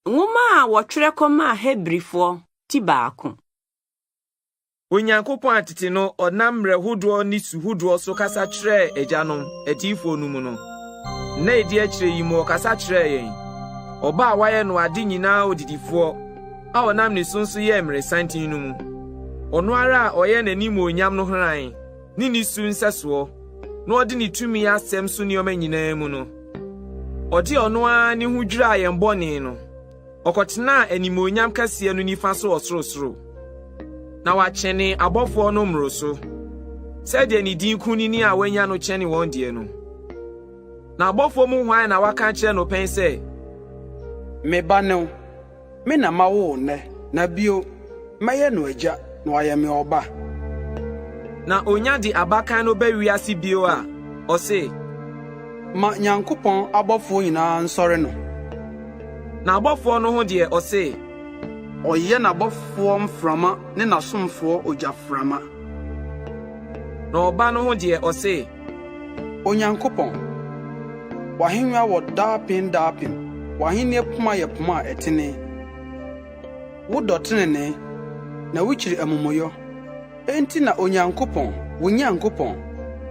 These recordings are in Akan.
Nwoma a wɔtwerɛ kɔmaa Hebrifoɔ ti baako. Onyankopɔn a tete no ɔnam mmerɛ hodoɔ ne su hodoɔ so kasa kyerɛɛ agyanom, adiyifoɔ no mu no, nna a ɛdi akyire yi mu ɔkasa kyerɛɛ yɛn, Ɔba a wayɛ no ade nyinaa ɔdedifoɔ, a ɔnam ne so nso yɛɛ mmerɛsanten no mu. Ɔno ara a ɔyɛ n'animuonyam no hran, ne ne su nsɛsoɔ, na ɔde ne tumi asɛm so nneɛma nyinaa mu no, ɔde ɔno ara ne ho dwiraa yɛn bɔne no, ɔkɔtenaa animuonyam kɛseɛ no nifa so ɔsorosoro. Na wakyɛne abɔfoɔ no mmoroso, sɛdeɛ ne din kunini a wanya no kyɛne wɔn deɛ no. Na abɔfoɔ mu hwan na waka akyerɛ no pɛn sɛ, Me ba ne wo, Me na mawo wo nnɛ, na bio, mɛyɛ no agya, na wayɛ me ɔba. Na onya de abakan no ba wiase bio a, ɔse. Ma Nyankopɔn abɔfoɔ nyinaa nsɔre no. Na abɔfoɔ no ho deɛ, ɔse. Ɔyɛ n'abɔfoɔ mframa ne n'asomfoɔ ogyaframa. Na Ɔba no ho deɛ, ɔse. Onyankopɔn, w'ahennwa wɔ daapem daapem, w'ahenni poma yɛ poma a ɛtene. Wodɔ trenee, na wukyiri amumɔyɔ. Enti na Onyankopɔn, wo Nyankopɔn,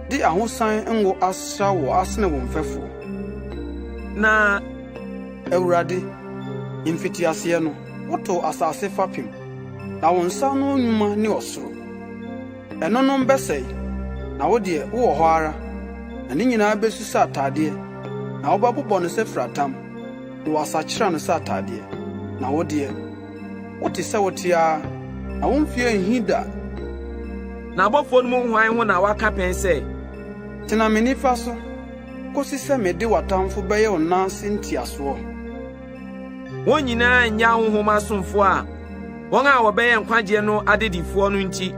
de ahosan ngo asra wo asene wo mfɛfoɔ. Na. Awurade, mfitiaseɛ no, wotoo asase fapem, na wo nsa ano nnwuma ne ɔsoro. Ɛnonom bɛsɛe, na wo deɛ, wowɔ hɔ ara, na ne nyinaa besu sɛ atadeɛ, na wobɛbobɔ no sɛ firatam, na wɔasakyera no sɛ atadeɛ. Na wo deɛ, wote sɛ wote ara, na wo mfeɛ nhi da. Na abɔfoɔ no mu hwan ho na waka pɛn sɛ. Tena me nifa so kosi sɛ mede w'atamfo bɛyɛ wo nan ase ntiasoɔ? Wɔn nyinaa nyɛ ahonhom asomfoɔ a wɔn a wɔbɛyɛ nkwagyeɛ no adedifoɔ no nti,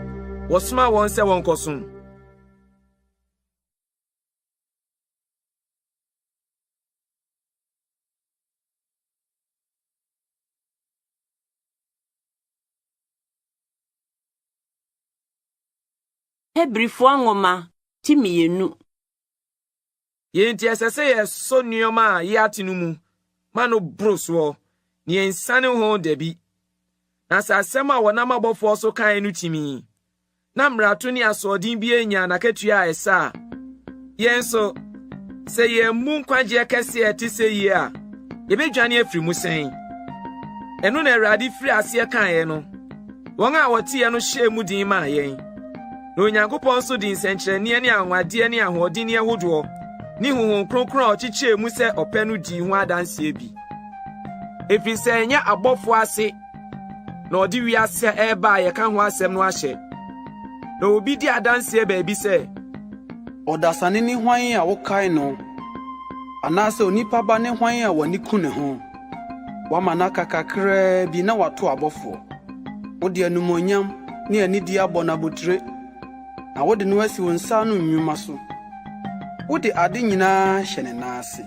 wɔsoma wɔn sɛ wɔnkɔsom. Hebrifoɔ Nwoma ti mmienu. Yei nti ɛsɛ sɛ yɛsɔ nneɛma a yɛate no mu ma no boro soɔ, na yɛnsiane ho dabi. Na sɛ asɛm a wɔnam abɔfoɔ so kae no timii, na mmarato ne asoɔden biara nyaa n'akatua a ɛsɛ a, yɛn nso, sɛ yɛammu nkwagyeɛ kɛseɛ a ɛte sɛ yie a, yɛbɛdwane afiri mu sɛn? Ɛno na Awurade firi aseɛ kaeɛ no. Wɔn a wɔteɛ no hyɛɛ mu den maa yɛn. Na Onyankopɔn nso de nsɛnkyerɛnneɛ ne anwanwadeɛ ne ahoɔdenneɛ hodoɔ ne Honhom Kronkron a ɔkyekyɛɛ mu sɛ ɔpɛ no dii ho adanseɛ bi. Ɛfiri sɛ ɛnyɛ abɔfoɔ ase na ɔde wiase a ɛreba a yɛka ho asɛm no ahyɛ. Na obi di adanseɛ baabi sɛ. Ɔdasani ne hwan a wokae no, anaasɛ onipa ba ne hwan a w'ani ku ne ho? Woama no aka kakraa bi na wato abɔfoɔ. Wode animuonyam ne anidie abɔ no abotire, na wode no asi wo nsa ano nnwuma so. Wode ade nyinaa hyɛ ne nan ase.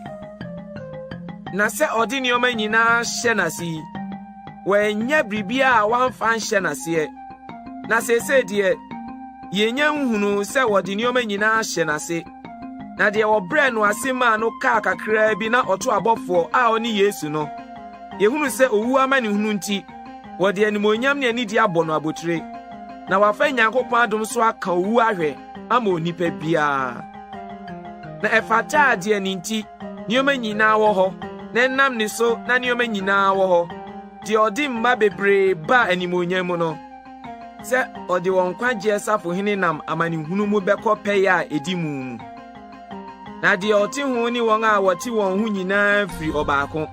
Na sɛ ɔde nneɛma nyinaa hyɛ n'ase yi, wannya biribiara a wamfa anhyɛ n'aseɛ. Na seesei deɛ, yɛnnya nhunuu sɛ wɔde nneɛma nyinaa ahyɛ n'ase. Na deɛ wɔbrɛɛ no ase maa no kaa kakraa bi na ɔto abɔfoɔ a ɔne Yesu no, yɛhunu sɛ owuo amanehunu nti, wɔde animuonyam ne anidie abɔ no abotire, na wafa Nyankopɔn adom so aka owuo ahwɛ ama onipa biara. Na ɛfataa deɛ ne nti nneɛma nyinaa wɔ hɔ, na ɛnam ne so na nneɛma nyinaa wɔ hɔ, deɛ ɔde mma bebree baa animuonyam mu no, sɛ ɔde wɔn nkwagyeɛ safohene nam amanehunu mu bɛkɔ pɛyɛ a ɛdi mu mu. Na deɛ ɔte ho ne wɔn a wɔte wɔn ho nyinaa firi ɔbaako.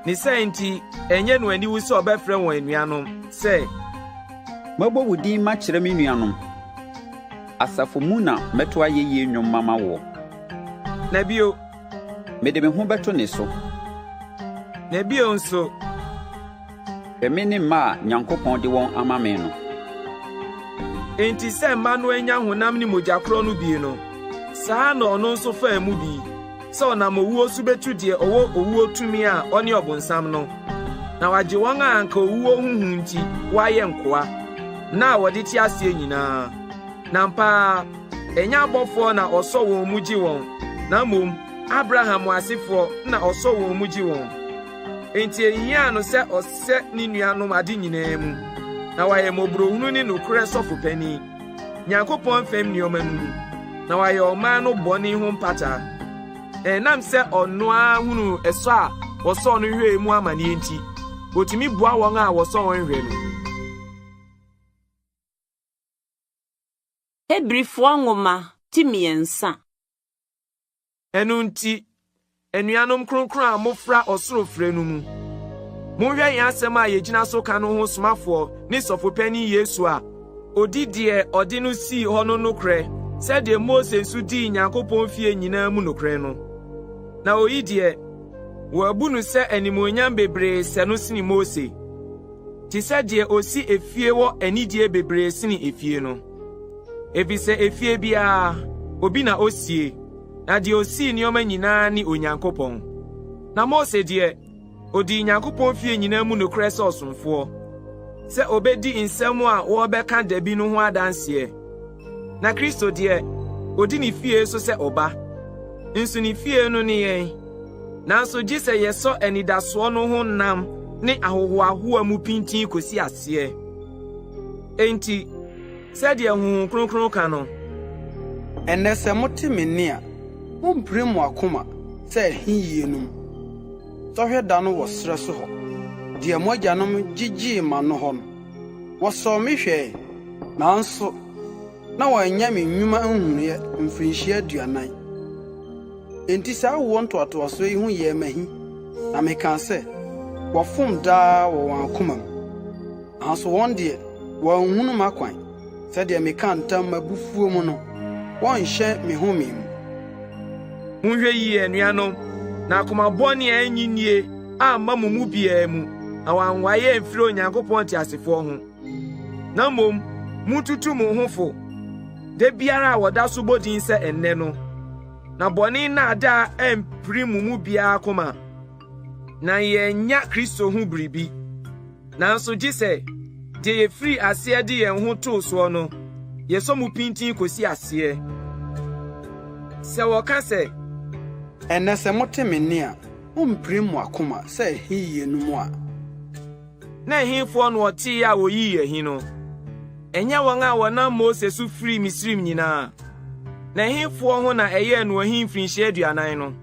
Ne saa nti, ɛnyɛ no aniwu sɛ ɔbɛfrɛ wɔn anuanom, sɛ. Mɛbɔ wo din makyerɛ me nuanom. Asafo mu na mɛto ayɛyie nnwom mama woɔ. Na bio. Mede me ho bɛto ne so. Na bio nso. Hwɛ me ne mma a Nyankopɔn de wɔn ama me no. Enti sɛ mma no anya honam ne mogya korɔ no bi no, saa ara na ɔno nso faa mu bi, sɛ ɔnam owuo so bɛtu deɛ ɔwɔ owuo tumi a ɔne ɔbonsam no, na wagye wɔn a anka owuo ho hu nti wɔayɛ nkoa, nna a wɔde te aseɛ nyinaa. Na ampa ara, ɛnyɛ abɔfoɔ na ɔsɔ wɔn mu gye wɔn, na mmom Abraham asefoɔ na ɔsɔ wɔn mu gye wɔn. Enti ehiaa no sɛ ɔsɛ ne nuanom ade nyinaa mu, na wayɛ mmɔborɔhunu ne nokorɛ sɔfo panin, Nyankopɔn fam nneɛma no mu, na wayɛ ɔman no bɔne ho mpata. Ɛnam sɛ ɔno ara hunuu ɛsɔ a wɔsɔɔ no hwɛe mu amanneɛ nti, otumi boa wɔn a wɔsɔ wɔn hwɛ no. Hebrifoɔ nwoma ti mmiɛnsa. Ɛno nti, anuanom kronkron a mofra ɔsoro frɛ no mu, monhwɛ yɛn asɛm a yɛgyina so ka no ho somafoɔ ne sɔfopanin Yesu a odi deɛ ɔde no sii hɔ no nokorɛ sɛdeɛ Mose nso dii Nyankopɔn fie nyinaa mu nokorɛ no. Na oyi deɛ, wɔabu no sɛ animuonyam bebree sɛ no sene Mose, te sɛ deɛ osi efie wɔ anidie bebree sene efie no. Efisɛ efie biara, obi na osie, na deɛ osii nneɛma nyinaa ne Onyankopɔn. Na Mose deɛ, odii Nyankopɔn fie nyinaa mu nokorɛ sɛ ɔsomfoɔ, sɛ obedi nsɛm a wɔrebɛka da bi no ho adanseɛ. Na Kristo deɛ, odi ne fie so sɛ ɔba. Nso ne fie no ne yɛn. Nanso gye sɛ yɛsɔ anidasoɔ no ho nnam ne ahohoahoa mu pintinn kosi aseɛ. Enti, sɛdeɛ Honhom Kronkron ka no. Ɛnnɛ sɛ mote me nne a, mommpirim mo akoma sɛ ahiyie no mu, sɔhwɛ da no wɔ serɛ so hɔ, deɛ mo agyanom gyegyee m'ano hɔ no. Wɔsɔɔ me hwɛe, nanso na wɔannya me nnwuma nhunuiɛ mfirinhyia 40. Enti saa awoɔ ntoatoasoɔ yi ho yɛɛ me ahi, na mekaa sɛ, 'Wɔfom daa wɔ wɔn akoma mu.' Nanso wɔn deɛ, wɔanhunu m'akwan. Sɛdeɛ mekaa ntam m'abufuo mu no, wɔrenhyɛn me home mu. Monhwɛ yiye, anuanom, na akoma bɔne a ennye nnie amma mo mu biara mu, na wanwae amfiri Onyankopɔn teasefoɔ ho. Na mmom muntutu mo ho fo da biara a wɔda so bɔ din sɛ Ɛnnɛ no, na bɔne nnaadaa ampirim mo mu biara koma, na yɛannya Kristo ho biribi. Nanso gye sɛ deɛ yɛfirii aseɛ de yɛn ho too soɔ no, yɛsɔ mu pintinn kɔsi aseɛ. Sɛ wɔka sɛ. Ɛnnɛ sɛ mote me nne a, mommpirim mo akoma sɛ ahiyie no mu a. Na ɛhefoɔ na wɔteeɛ a wɔyii ahi no? Ɛnyɛ wɔn a wɔnam Mose so firii Misraim nyinaa? Na ɛhefoɔ ho na ɛyɛɛ no ahi mfirinhyia 40 no?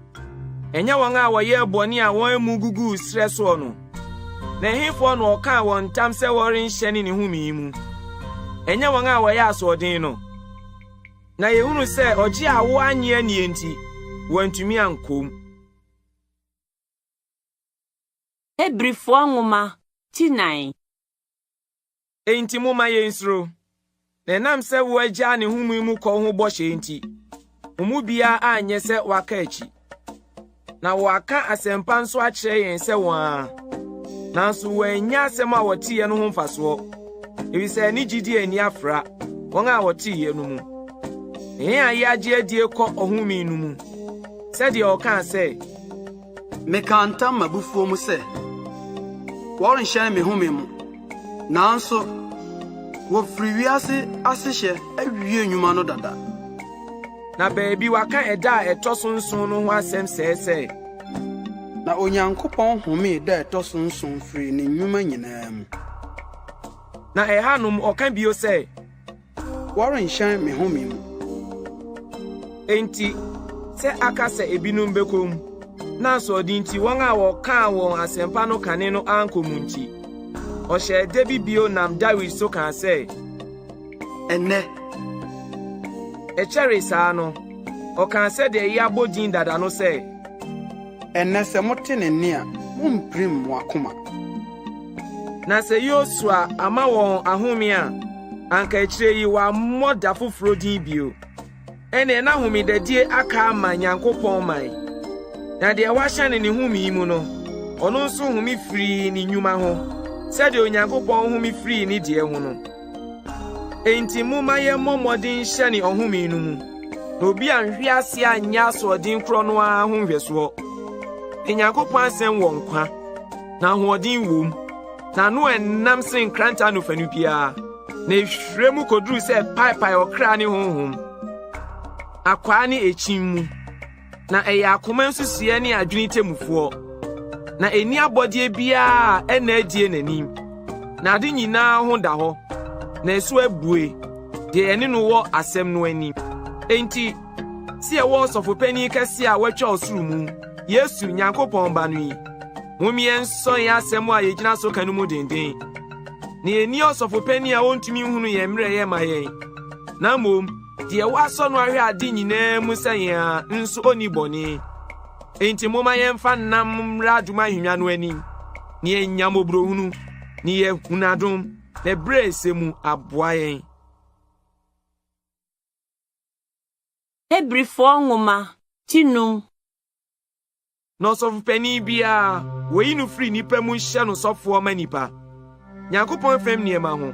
Ɛnyɛ wɔn a wɔyɛɛ bɔne a wɔn amu guguu serɛ soɔ no? Na ɛhefoɔ na ɔkaa wɔn ntam sɛ wɔrenhyɛne ne home mu? Ɛnyɛ wɔn a wɔyɛ asoɔden no? Na yɛhunu sɛ ɔgye a wɔannye annie nti, wɔantumi ankɔ mu. Hebrifoɔ nwoma ti nan. Enti momma yensuro. Na ɛnam sɛ wɔagyaa ne home mu kɔ ho bɔhyɛ nti, mo mu biara anyɛ sɛ waka akyi. Na wɔaka asɛmpa nso akyerɛ yɛn sɛ wɔn ara. Nanso wɔannya asɛm a wɔteeɛ no ho mfasoɔ, efisɛ ne gyidie anni afra wɔn a wɔteeɛ no mu. Na yɛn a yɛagye adie kɔ ɔhome no mu, sɛdeɛ ɔkaa sɛ, Mekaa ntam m'abufuo mu sɛ, 'Wɔrenhyɛne me home mu.' Nanso wɔfiri wiase asehyɛ awie nnwuma no dada. Na baabi wɔaka ɛda a ɛtɔ so nson no ho asɛm sɛɛ sɛ. Na Onyankopɔn homee da a ɛtɔ so nson firii ne nnwuma nyinaa mu. Na ɛhanom ɔka bio sɛ. Wɔrenhyɛn me home mu. Enti, sɛ aka sɛ ebinom bɛkɔ mu, na asoɔden nti wɔn a wɔkaa wɔn asɛmpa no kane no ankɔ mu nti, ɔhyɛɛ da bi bio nam Dawid so kaa sɛ, Ɛnnɛ. Ɛkyɛree saa no, ɔkaa sɛdeɛ yɛabɔ din dada no sɛ. Ɛnnɛ sɛ mote ne nne a, mommpirim mo akoma. Na sɛ Yosua ama wɔn ahome a, anka akyire yi wammɔ da foforɔ din bio. Ɛnneɛ na homedadie aka ama Nyankopɔn man. Na deɛ wahyɛne ne home mu no, ɔno nso home firii ne nnwuma ho, sɛdeɛ Onyankopɔn home firii ne deɛ ho no. Enti momma yɛmmɔ mmɔden nhyɛne ɔhome no mu, na obi anhwe ase anyɛ asoɔden korɔ no ara ho nhwɛsoɔ. Na Nyankopɔn asɛm wɔ nkwa, na ahoɔden wom, na ano ɛnnam sen nkrantɛ anofanu biara, na ehwire mu koduru sɛ ɛpaepae ɔkra ne honhom, akwaa ne ekyin mu, na ɛyɛ akoma nsusuiɛ ne adwene temmufoɔ. Na enni abɔdeɛ biara a ɛnna adie n'anim, na ade nyinaa ho da hɔ, na ɛso abue, deɛ yɛne no wɔ asɛm no anim. Enti, sɛ yɛwɔ ɔsɔfopanin kɛse a watwa ɔsoro mu, Yesu, Nyankopɔn Ba no yi, mom yɛnsɔ yɛn asɛm a yɛgyina so ka no mu denden. Na yenni ɔsɔfopanin a ontumi nhunu yɛn mmerɛyɛ ma yɛn, na mmom deɛ wɔasɔ no ahwɛ ade nyinaa mu sɛ yɛn a nso onni bɔne. Enti momma yɛmfa nnam mmra adom ahennwa no anim, na yɛanya mmɔborɔhunu, na yɛahunu adom, na ɛberɛ a ɛsɛ mu aboa yɛn. Hebrifoɔ nwoma ti num. Na ɔsɔfopanin biara, wɔyi no firi nnipa mu hyɛ no sɔfoɔ ma nnipa, Nyankopɔn fam nneɛma ho,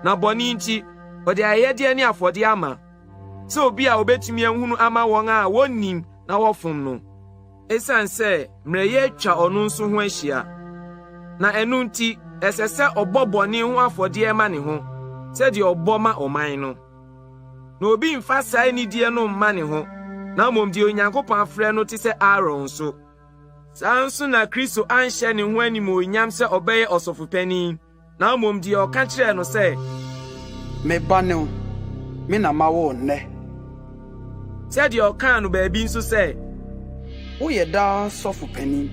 na bɔne nti, ɔde ayɛyɛdeɛ ne afɔdeɛ ama, sɛ obi a obetumi ahunu ama wɔn a wonnim na wɔfom no, esiane sɛ mmerɛyɛ atwa ɔno nso ho ahyia, na ɛno nti ɛsɛ sɛ ɔbɔ bɔne ho afɔdeɛ ma ne ho, sɛdeɛ ɔbɔ ma ɔman no. Na obi mfa saa anidie no mma ne ho, na mmom deɛ Onyankopɔn afrɛ no te sɛ Aaron nso. Saa ara nso na Kristo anhyɛ ne ho animuonyam sɛ ɔbɛyɛ ɔsɔfo panin, na mmom deɛ ɔka kyerɛɛ no sɛ. Me ba ne wo, me na mawo wo nnɛ. Sɛdeɛ ɔkaa no baabi nso sɛ. Woyɛ daa sɔfo panin,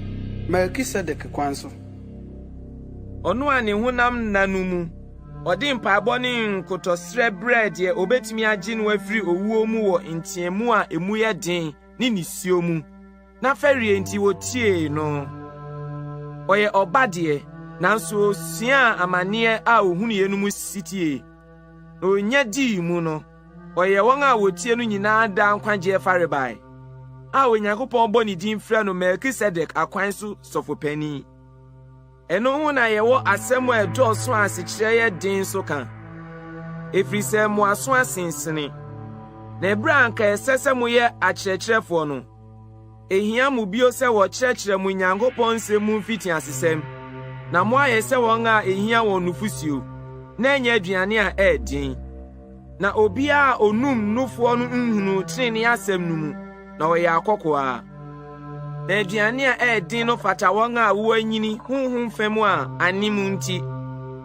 Melkisedek kwan so. Ɔno a ne honam nna no mu, Ɔde mpaebɔ ne nkotɔsrɛ brɛɛ deɛ obetumi agye no afiri owuo mu wɔ nteamu a emu yɛ den ne nisuo mu, na fɛreɛ nti wɔtiee no. Ɔyɛ ɔba deɛ, nanso ɔsuaa amaneɛ a ɔhunuiɛ no mu setie, na ɔnya dii mu no, ɔyɛɛ wɔn a wɔtie no nyinaa daa nkwagyeɛ farebae, a Onyankopɔn bɔ ne din frɛ no Melkisedek akwan so sɔfopanin. Ɛno ho na yɛwɔ asɛm a ɛdɔɔso a asekyerɛ yɛ den nso ka, ɛfiri sɛ mo aso asensene. Na ɛberɛ a anka ɛsɛ sɛ moyɛ akyerɛkyerɛfoɔ no, ɛhia mo bio sɛ wɔkyerɛkyerɛ mo Nyankopɔn nsɛm mu mfitiasesɛm, na moayɛ sɛ wɔn a ɛhia wɔn nufosuo, na ɛnyɛ aduane a ɛyɛ den. Na obiara a onum nufoɔ no nhunuu tenenee asɛm no mu, na ɔyɛ akɔkoaa. Na aduane a ɛyɛ den no fata wɔn a wɔanyini honhom fam a anem nti,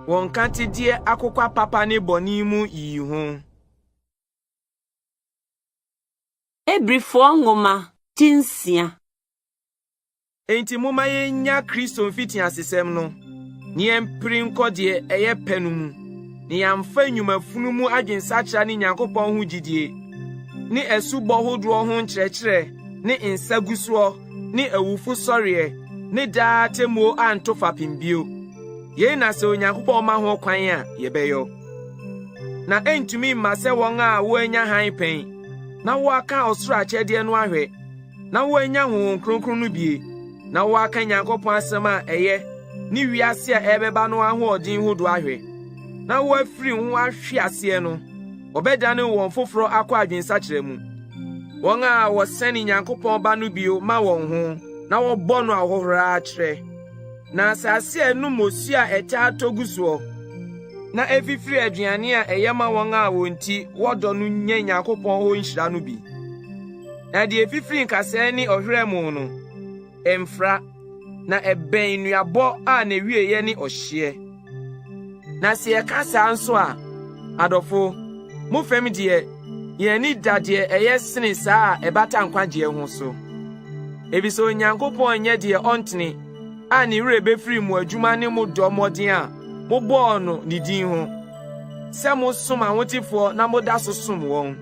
wɔn nkatedeɛ akokwa papa ne bɔne mu yiyi ho. Hebrifoɔ nwoma ti nsia. Enti momma yennya Kristo mfitiasesɛm no, na yɛmpere nkɔ deɛ ɛyɛ pɛ no mu, na yɛamfa nnwuma funu mu adwensakyera ne Nyankopɔn ho gyidie, ne asubɔ hodoɔ ho nkyerɛkyerɛ ne nsagusoɔ ne awufo sɔreɛ ne daa atemmuo anto fapem bio. Yei na sɛ Onyankopɔn ma ho kwan a, yɛbɛyɔ. Na ɛntumi mma sɛ wɔn a wɔanya hann pɛn, na wɔaka ɔsoro akyɛdeɛ no ahwɛ, na wɔanya Honhom Kronkron no bie, na wɔaka Nyankopɔn asɛm a ɛyɛ ne wiase a ɛrebɛba no ahoɔden hodoɔ ahwɛ, na wɔafiri ho ahwe aseɛ no, wɔbɛdane wɔn foforɔ akɔ adwensakyera mu. Wɔn a wɔsɛne Nyankopɔn Ba no bio ma wɔn ho na wɔbɔ no ahohora kyerɛ. Na asase a ɛnom osuo a ɛtaa tɔ gu soɔ, na ɛfifiri aduane a ɛyɛ ma wɔn a wɔn nti wɔdɔ no nya Nyankopɔn hɔ nhyira no bi. Na deɛ ɛfifiri nkasɛɛ ne ɔhwerɛ mu no, ɛmfra, na ɛbɛn nnuabɔ a n'awieeɛ ne ɔhyeɛ. Na sɛ yɛka saa nso a, adɔfo, mo fam deɛ, yɛn ani da deɛ ɛyɛ sene saa a ɛbata nkwagyeɛ ho so. Efisɛ Onyankopɔn nyɛ deɛ ɔntene a ne werɛ bɛfiri mo adwuma ne mo dɔ mmɔden a mobɔɔ no ne din ho, sɛ mosom ahotefoɔ na moda so som wɔn.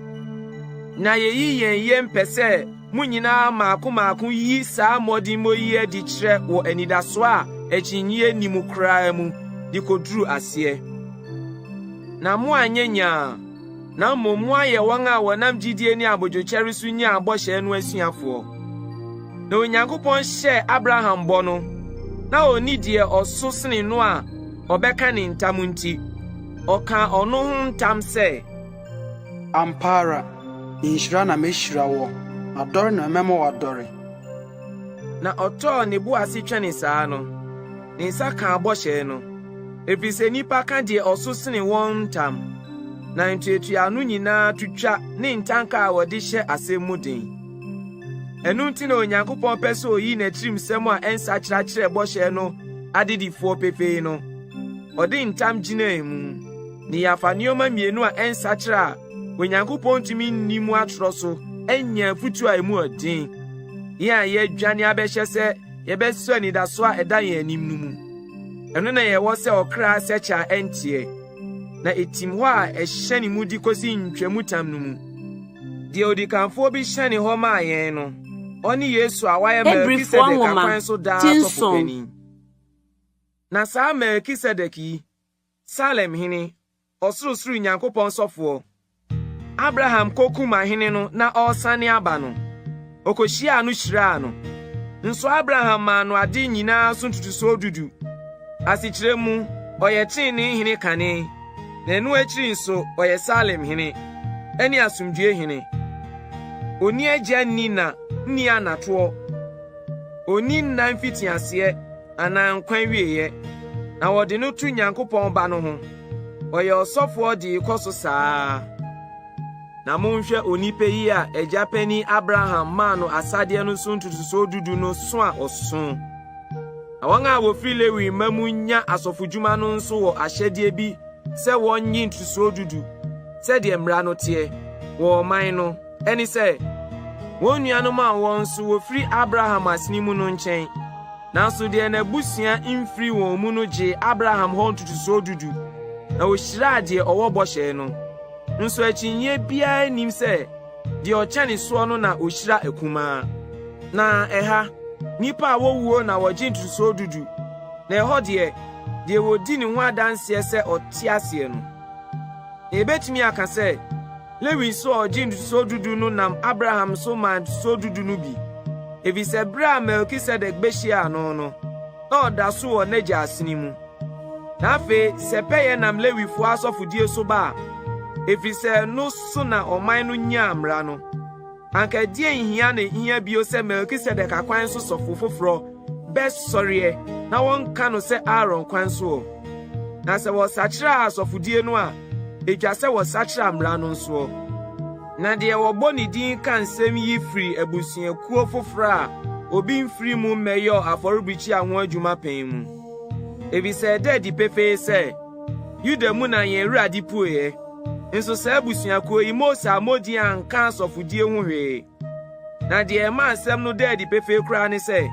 Na yeyi yɛn yam pɛ sɛ mo nyinaa mmaako mmaako yi saa mmɔdemmɔ yi adi kyerɛ wɔ anidaso a akyinnye nni mu koraa mu de koduru aseɛ. Na moanyɛ nyaa, na mmom moayɛ wɔn a wɔnam gyidie ne abodwokyɛre so nyaa bɔhyɛ no asuafoɔ. Na Onyankopɔn hyɛɛ Abraham bɔ no, na onni deɛ ɔso sene no a ɔbɛka ne ntam nti, ɔkaa ɔno ho ntam sɛ. Ampa ara, nhyira na mehyira woɔ, na dɔre na mɛma woadɔre. Na ɔtɔɔ ne bo ase twɛnee saa no, ne nsa kaa bɔhyɛ no, ɛfiri sɛ nnipa ka deɛ ɔso sene wɔn ntam, na ntuatuaano nyinaa to twa ne ntanka a wɔde hyɛ asɛm mu den. Ɛno nti na Onyankopɔn pɛ sɛ oyi n'atirimsɛm a ɛnsakyera kyerɛ bɔhyɛ no adedifoɔ pefee no. Ɔde ntam gyinaa mu. Ne yɛafa nneɛma mmienu a ɛnsakyera a Onyankopɔn ntumi nni mu atorɔ so anya afotu a emu yɛ den. Yɛn a yɛadwane abɛhyɛ sɛ yɛbɛsɔ anidaso a ɛda yɛn anim no mu. Ɛno na yɛwɔ sɛ ɔkra sɛkyɛ a ɛnteɛ, na etim hɔ a ɛhyɛne mu de kosi ntwamutam no mu. Deɛ odikanfoɔ bi hyɛne hɔ maa yɛn no, ɔne Yesu a wayɛ Hebrifoɔ Melkisedek nwoma akwan so daa ti sɔfo nson. panin. Na saa Melkisedek yi, Salem hene, ɔsorosoro Nyankopɔn sɔfoɔ, Abraham kokum ahene no na ɔresane aba no, okohyiaa no hyiraa no. Nso Abraham maa no ade nyinaa so ntotosoɔ dudu. Asekyerɛ mu, ɔyɛ trenee hene kane, na ɛno akyiri nso ɔyɛ Salem hene, ne asomdwoe hene. Onni agya nni na nni anatoɔ. Onni nna mfitiaseɛ anaa nkwa awieeɛ, na wɔde no to Nyankopɔn Ba no ho. Ɔyɛ ɔsɔfoɔ de rekɔ so saa. Na monhwɛ onipa yi a agya panin Abraham maa no asadeɛ no so ntotosoɔ dudu no so a ɔso. Na wɔn a wɔfiri Lewi mma mu nya asɔfodwuma no nso wɔ ahyɛdeɛ bi sɛ wɔnnye ntotosoɔ dudu sɛdeɛ mmara no teɛ wɔ ɔman no, ɛne sɛ, wɔn nuanom a wɔn nso wɔfiri Abraham asene mu no nkyɛn. Nanso deɛ n'abusua mfiri wɔn mu no gyee Abraham hɔ ntotosoɔ dudu, na ɔhyiraa deɛ ɔwɔ bɔhyɛ no. Nso akyinnyeɛ biara nnim sɛ deɛ ɔkyɛne soɔ no na ɔhyira akumaa. Na ɛha, nnipa a wɔwuo na wɔgye ntotosoɔ dudu, na ɛhɔ deɛ, deɛ wɔdi ne ho adanseɛ sɛ ɔte aseɛ no. Na yɛbɛtumi aka sɛ, Lewi nso a ɔgye ntotosoɔ dudu no nam Abraham so maa ntotosoɔ dudu no bi, efisɛ bere a Melkisedek behyiaa no no, na ɔda so wɔ n'agya asene mu. Na afei sɛ pɛyɛ nam Lewifoɔ asɔfodie so ba a, efisɛ ɛno so na ɔman no nyaa mmara no, anka ɛdeɛn hia na ehia bio sɛ Melkisedek akwan so sɔfo foforɔ bɛsɔreɛ na wɔnka no sɛ Aaron kwan soɔ? Na sɛ wɔsakyera asɔfodie no a, etwa sɛ wɔsakyera mmara no nsoɔ. Na deɛ wɔbɔ ne din ka nsɛm yi firi abusuakuo foforɔ a obi mfiri mu mmɛyɔɔ afɔrebukyia ho adwuma pɛn mu. Efisɛ ɛda adi pefee sɛ, Yuda mu na yɛn Awurade pueɛ. Nso saa abusuakuo yi Mose ammɔ din anka asɔfodie ho hwee. Na deɛ ɛma asɛm no da adi pefee koraa ne sɛ,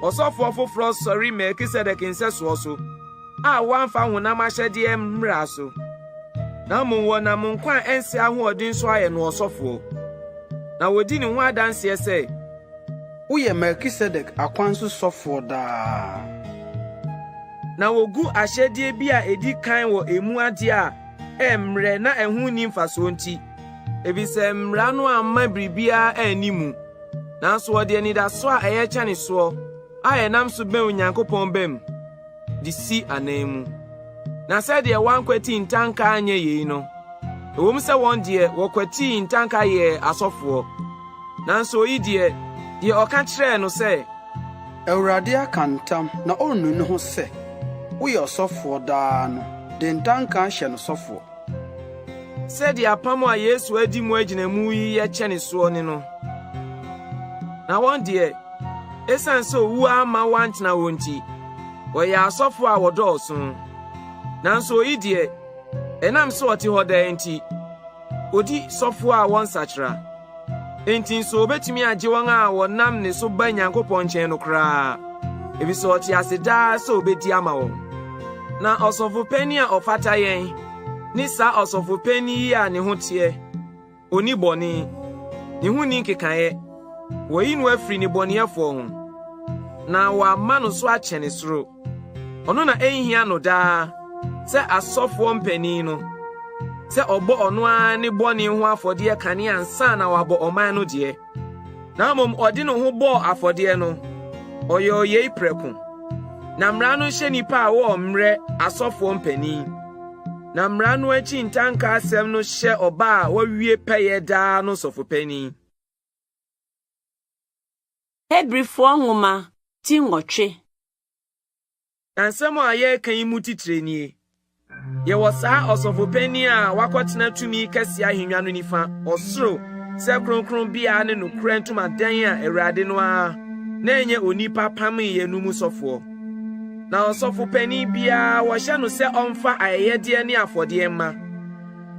ɔsɔfoɔ foforɔ sɔre Melkisedek nsɛsoɔ so, a wɔamfa honam ahyɛdeɛ mmara so, na mmom wɔnam nkwa a ɛnsɛ ahoɔden so ayɛ no ɔsɔfoɔ. Na wɔdi ne ho adanseɛ sɛ, Woyɛ Melkisedek akwan so sɔfoɔ daa. Na wogu ahyɛdeɛ bi a edi kan wɔ emu adeɛ a ɛmmrɛ na ɛho nni mfasoɔ nti, efisɛ mmara no amma biribiara anni mu, nanso wɔde anidaso a ɛyɛ kyɛne soɔ a ɛnam so bɛn Onyankopɔn bam de si anan mu. Na sɛdeɛ wɔankwati ntanka anyɛ yei no, ɛwom sɛ wɔn deɛ wɔkwatii ntanka yɛɛ asɔfoɔ, nanso oyi deɛ, deɛ ɔka kyerɛɛ no sɛ, Awurade aka ntam na ɔrennu ne ho sɛ, Woyɛ ɔsɔfoɔ daa no, de ntanka ahyɛ no sɔfoɔ. Sɛdeɛ apam a Yesu adi mu agyinamu yi yɛ kyɛne soɔ ne no. Na wɔn deɛ, esiane sɛ owu amma wɔantena hɔ nti, wɔyɛ asɔfo a wɔdɔɔso. Nanso oyi deɛ, ɛnam sɛ ɔte hɔ daa nti, odi sɔfo a wɔnsakyera. Enti nso obetumi agye wɔn a wɔnam ne so ba Nyankopɔn nkyɛn no koraa, efisɛ ɔte ase daa sɛ obedi ama wɔn. Na ɔsɔfo panyin a ɔfata yɛn ne saa ɔsɔfo panyin yi a ne ho teɛ, Onni bɔne, ne ho nni nkekaeɛ. Wɔayi no afiri nnebɔneyɛfoɔ ho, na wɔama no so akyɛne soro. Ɔno na ɛnhia no daa sɛ asɔfoɔ mpanin no, sɛ ɔbɔ ɔno ara ne bɔne ho afɔdeɛ kane ansa na wabɔ ɔman no deɛ. Na mmom ɔde ne ho bɔɔ afɔdeɛ no, ɔyɔɔ yei prɛko. Na mmara no hyɛ nnipa a wɔwɔ mmerɛ asɔfoɔ mpanin. Na mmara no akyi ntanka asɛm no hyɛ ɔba a wawie pɛyɛ daa no sɔfopanin. Hebrifoɔ nwoma ti nwɔtwe. Na nsɛm a yɛreka yi mu titire nie. Yɛwɔ saa ɔsɔfo panin a wakɔtena tumi kɛse ahengua no nifa, ɔsoro, sɛ kronkronbea ne nokorɛ ntomadan a Awurade no ara, na ɛnyɛ onipa pameeɛ no mu sɔfoɔ. Na ɔsɔfo panin biara wɔhyɛ no sɛ ɔmfa ayɛyɛdeɛ ne afɔdeɛ mma.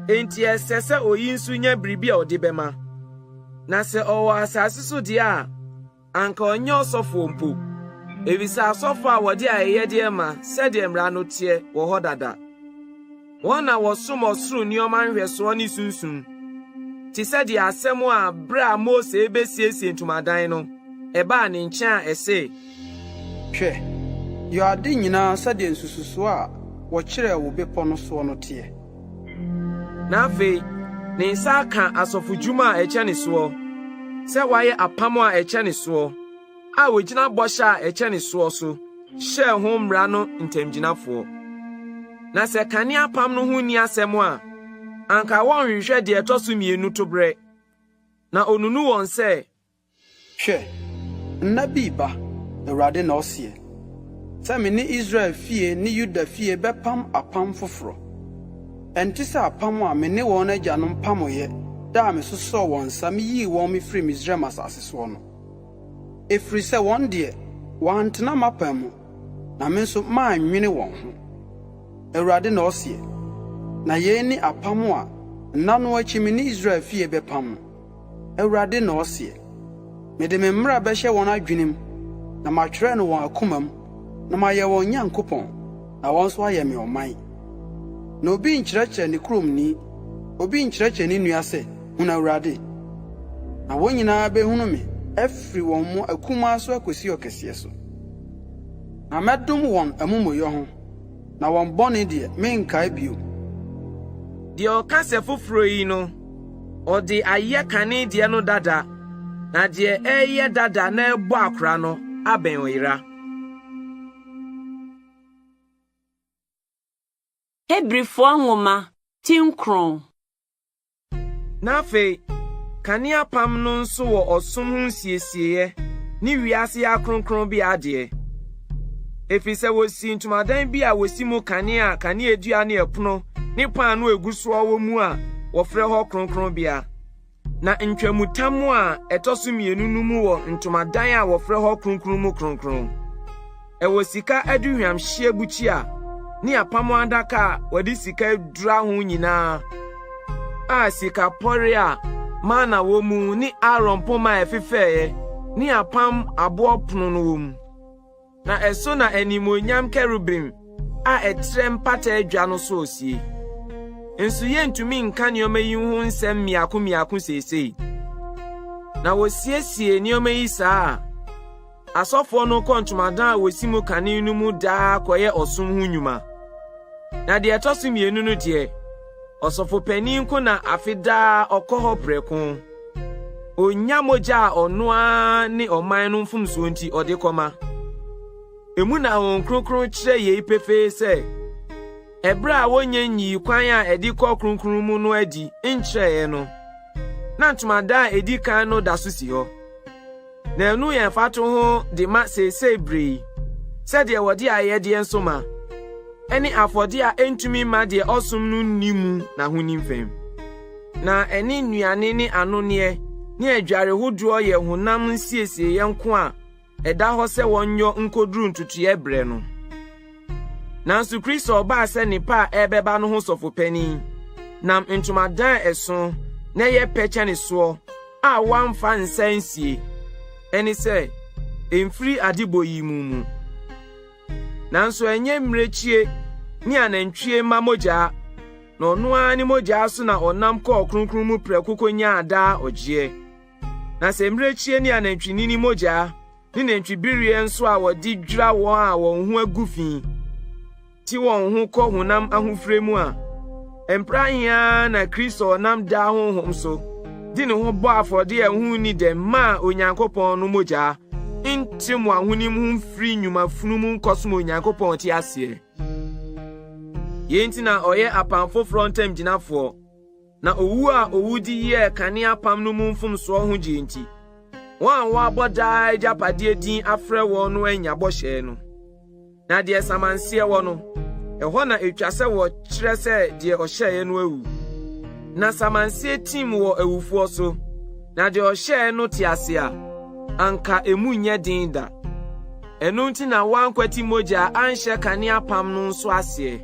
Enti ɛsɛ sɛ oyi nso nya biribi a ɔde bɛma. Na sɛ ɔwɔ asase so deɛ a, anka ɔnyɛ ɔsɔfoɔ mpo, efisɛ asɔfoɔ a wɔde ayɛyɛdeɛ ma sɛdeɛ mmara no teɛ wɔ hɔ dada. Wɔn na wɔsom ɔsoro nneɛma nhwɛsoɔ ne sunsum, te sɛ deɛ asɛm a berɛ a Mose rebɛsiesie ntomadan no, ɛbaa ne nkyɛn a ɛse, Hwɛ, yɔ ade nyinaa sɛdeɛ nsususoɔ a wɔkyerɛɛ wo bepɔ no soɔ no teɛ. Na afei ne nsa aka asɔfodwuma a ɛkyɛne soɔ, sɛ wayɛ apam a ɛkyɛne soɔ, a ogyina bɔhyɛ a ɛkyɛne soɔ so hyɛɛ ho mmara no ntamgyinafoɔ. Na sɛ kane apam no ho nni asɛm a, anka wɔnhwehwɛ deɛ ɛtɔ so mmienu toberɛ. Na onunu wɔn sɛ, Hwɛ, nna bi reba, Awurade na ɔseɛ, sɛ me ne Israel fie ne Yuda fie bɛpam apam foforɔ. Ɛnte sɛ apam a me ne wɔn agyanom pameeɛ da a mesosɔɔ wɔn nsa meyii wɔn mefirii Misraim asase soɔ no. Ɛfiri sɛ wɔn deɛ, wɔantena m'apam mu, na me nso mannwene wɔn ho. Awurade na ɔseɛ. Na yei ne apam a nna no akyi me ne Israel fie bɛpam no. Awurade na ɔseɛ. Mede me mmara bɛhyɛ wɔn adwenem, na matwerɛ no wɔn akomam, na mayɛ wɔn Nyankopɔn, na wɔn nso ayɛ me ɔman. Na obi nkyerɛkyerɛ ne kuromni, obi nkyerɛkyerɛ ne nua sɛ, 'Hunu Awurade!' Na wɔn nyinaa bɛhunu me afiri wɔn mu akumaa so akosi ɔkɛseɛ so. Na mɛdom wɔn amumuyɛ ho, na wɔn bɔne deɛ, merenkae bio. Deɛ ɔka sɛ foforɔ yi no, ɔde ayɛ kane deɛ no dada, na deɛ ɛreyɛ dada na ɛrebɔ akora no abɛn ɔyera. Hebrifoɔ nwoma ti 9. Na afei, kane apam no nso wɔ ɔsom ho nsiesieeɛ ne wiase akronkronbea adeɛ. Ɛfiri sɛ wɔsii ntomadan bi a wɔsi mu kanea a kaneadua ne ɛpono ne paanoo a ɛgu soɔ wɔ mu a wɔfrɛ hɔ kronkronbea. Na ntwamutam a ɛtɔ so mmienu no mu wɔ ntomadan a wɔfrɛ hɔ Kronkron mu Kronkron. Ɛwɔ sika aduhwamhyeɛ bukyia ne apam adaka a wɔde sika adura ho nyinaa a sika pɔre a mana wɔ mu ne Aaron poma a ɛfefɛeɛ ne apam aboɔ pono no wɔ mu. Na ɛso na animuonyam kerubim a ɛtrɛ mpata adwa no so sie. Nso yentumi nka nneɛma yi ho nsɛm mmiako mmiako seesei. Na wosiesie nneɛma yi saa a, asɔfoɔ no kɔ ntomadan a wosi mu kane no mu daa kɔyɛ ɔsom ho nnwuma. Na deɛ ɛtɔ so mmienu no deɛ, ɔsɔfo panin nko na afe daa ɔkɔ hɔ prɛko. Onnya mogya a ɔno ara ne ɔman no mfomsoɔ nti ɔde kɔma. Emu na Honhom Kronkron kyerɛ yei pefee sɛ, ɛberɛ a wɔnnya nyii kwan a ɛde kɔ kronkron mu no adi nkyerɛeɛ no, na ntomadan a edi kan no da so si hɔ. Na ɛno yɛ mfatoho de ma seesei bere yi, sɛdeɛ wɔde ayɛyɛdeɛ nso ma, ɛne afɔdeɛ a ɛntumi mma deɛ ɔsom no nni mu n'ahonim fam. Na ɛne nnuane ne anonneɛ ne adware hodoɔ yɛ honam nsiesieeɛ nko a ɛda hɔ sɛ wɔnyɔ nkoduru ntotoeɛ berɛ no. Nanso Kristo a ɔbaa sɛ nnepa a ɛrebɛba no ho sɔfo panin, nam ntomadan a ɛso na ɛyɛ pɛ kyɛne soɔ a wɔamfa nsa ansie, ɛne sɛ, ɛmfiri adebɔ yi mu mu. Nanso ɛnyɛ mmirekyie ne anantwie mma mogyaa, na ɔno ara ne mogyaa so na ɔnam kɔɔ kronkron mu prɛko kɔnyaa daa ɔgyeɛ. Na sɛ mmirekyie ne anantwinini mogyaa ne nantwibereɛ nso a wɔde dwira wɔn a wɔn ho agu fi te wɔn ho kɔ honam ahofire mu a, mpra ahe ara na Kristo a ɔnam daa honhom so de ne ho bɔ afɔde a ɛho nni dɛm maa Onyankopɔn no mogyaa nte mo ahonim ho mfiri nnwuma funu mu nkɔsom Onyankopɔn ɔte aseɛ. Yei nti na ɔyɛ apam foforɔ ntamgyinafoɔ. Na owu a owu de yɛɛ kane apam no mu mfomsoɔ ho gyeɛ nti, wɔn a wɔabɔ daa agyapadeɛ din afrɛ wɔn no anya bɔhyɛ no. Na deɛ samanseɛ wɔ no, ɛhɔ na ɛtwa sɛ wɔkyerɛ sɛ deɛ ɔhyɛeɛ no awu. Na samanseɛ tim wɔ awufoɔ so. Na deɛ ɔhyɛɛ no te ase a, anka emu nyɛ den da. Ɛno nti na wɔankwati mogya anhyɛ kane apam no nso aseɛ.